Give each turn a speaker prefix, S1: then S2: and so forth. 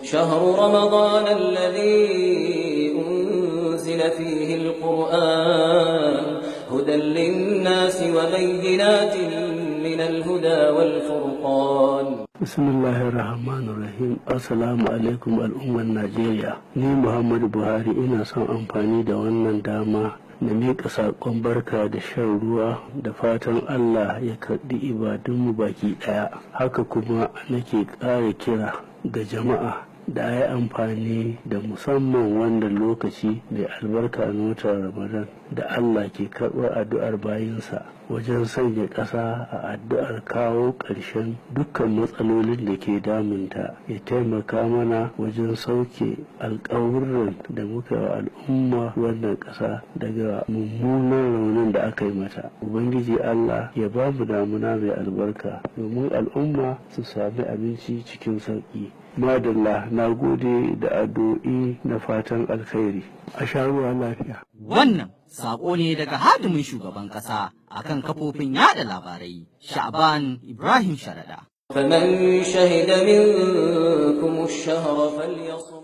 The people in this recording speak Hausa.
S1: شهر رمضان الذي أنزل فيه القرآن هدى للناس وبينات من الهدى والفرقان.
S2: Bismillahirrahmanirrahim. Assalamu alaikum al'ummar Najeriya. Ni Muhammadu Buhari ina son amfani da wannan dama na miƙa saƙon barka da shan ruwa da fatan Allah ya karɓi ibadunmu baki ɗaya. Haka kuma nake ƙara kira ga jama'a da a yi amfani da musamman wannan lokaci mai albarka na watan Ramadan da Allah ke karɓar addu'ar bayinsa wajen sanya ƙasa a addu'ar kawo ƙarshen dukkan matsalolin da ke damunta, ya taimaka mana wajen sauke alƙawurran da muka wa al'umma wannan ƙasa daga mummunan raunin da aka yi mata. Ubangiji Allah ya ba mu damuna mai albarka domin al'umma su sami abinci cikin sauƙi. Madalla, na gode da addu'o'i na fatan alkhairi. A sha ruwa lafiya.
S3: Wannan saƙo ne daga hadimin shugaban ƙasa akan kafofin yada labarai, Sha'ban Ibrahim Sharaɗa.
S1: فمن شهد منكم الشهر فليصم.